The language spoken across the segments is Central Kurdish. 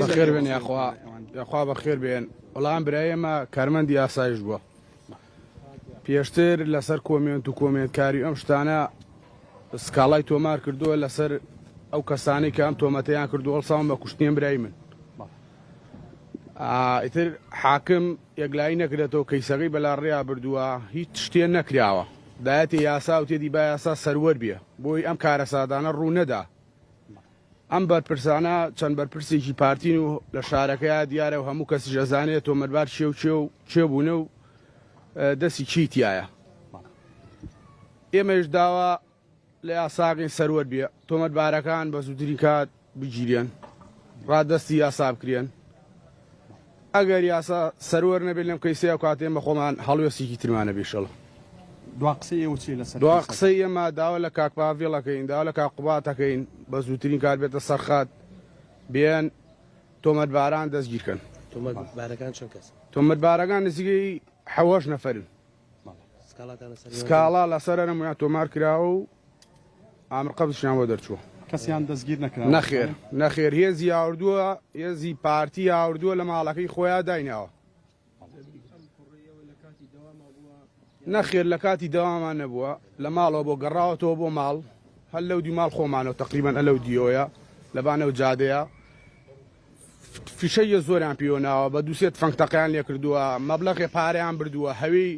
بەخێر بێن یاخوا یاخوا بەخێر بێن وەڵام برای ئێمە کارمەندی ئاسایش بووە پێشتر لەسەر کۆمێنت و کۆمێنتکاری ئەم شتانە سکاڵای تۆمار کردووە لەسەر ئەو کەسانەی کە ئەم تۆمەتەیان کردو هەڵساون بە کوشتنی برای من ئیتر حاکم یەکلایی نەکرێتەوە کەیسەکەی بەلاڕێیا بردووە هیچ شتێ نەکراوە دایەتی یاسا و تێدی با یاسا سەروەر بێ بۆی ئەم کارەساتانە ڕوو نەدا ئەم بەرپرسانە چەند بەرپرسێکی پارتین و لە شارەکەیا دیارە و هەموو کەسیش ئەزانێت تۆمەتبار کێ و کێ و کێ بوونە و دەستی کێی تیایە. ئێمەیش داوا لە یاساکەین سەروەر بێ، تۆمەتبارەکان بە زووترین کات بگیرێن، ڕادەستی یاسا بکرێن. ئەگەر یاسا سەروەر نەبێت لەم کەیسەیا ئەو کاتە ئێمە خۆمان هەڵوێستێکی ترمان ئەبێ ئیشەڵا. دوا قسەی ئێوە چیە لەسەر دوا کەیسەکە؟ قسەی ئێمە داوا لە کاک پاڤێڵ ئەکەین، داوا لە کاک قوباد ئەکەین بە زووترین کات بێتە سەر خەت، بێن تۆمەتباران دەستگیر کەن. تۆمەتبارەکان چەند کەسن؟ تۆمەتبارەکان نزیکەی حەوەش نەفەرن. سکاڵاتان لەسەر ئێوە سکاڵا لەسەر هەموویان تۆمار کراوە و ئامر قەبزشیان بۆ دەرچووە. کەسیان دەستگیر نەکراوە؟ نەخێر نەخێر هێزی هاوردووە هێزی پارتی هاوردووە لە ماڵەکەی خۆیا دایناوە. نەخێر لە کاتی دەوامان نەبووە لە ماڵەوە بۆ گەڕاوەتەوە بۆ ماڵ هەر لەو دی ماڵ خۆمانەوە تقریبان ئەلەو دیۆیە لەبانەو جادەیە فیشەیە زۆریان پێوە ناوە بە دووسێ تفەنگ تەقیان لێ کردووە مەبلەغێ پارەیان بردووە هەوی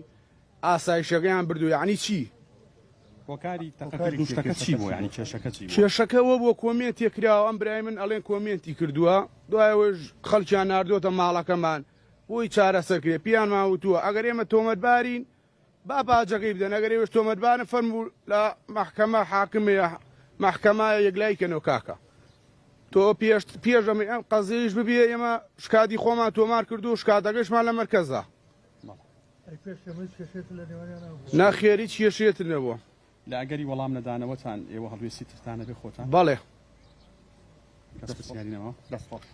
ئاسایشەکەیان بردووە یعنی چی؟ هۆکاری تەقەکردن شتەکە چی بوو یعنی کێشەکە چی بوو؟ کێشەکە ئەوە بووە کۆمێنتێ کراوە ئەم برای من ئەڵێن کۆمێنتی کردووە دوای ئەوەش خەڵکیان ناردۆتە ماڵەکەمان بۆی چارەسەر کرێ پیانمان وتووە ئەگەر ئێمە تۆمەتبارین با باجەکەی بدەن ئەگەر ئێوەش تۆمەتبارن فەرموو لە مەحکەمە حاکمەیە مەحکەمە یەکلایی کەنەوە کاکە تۆ پێش پێش ئەمەی ئەم قەزیەیش ببێ ئێمە شکاتی خۆمان تۆمار کردو و شکاتەکەشمان لە مەرکەزە. نەخێر هیچ کێشەیەتر نەبووە. لە ئەگەری وەڵام نەدانەوەتان ئێوە هەڵوێستی ترتان هەبێ خۆتان؟ بەڵێ. کەس پرسیاری نەما؟ دەست خۆش.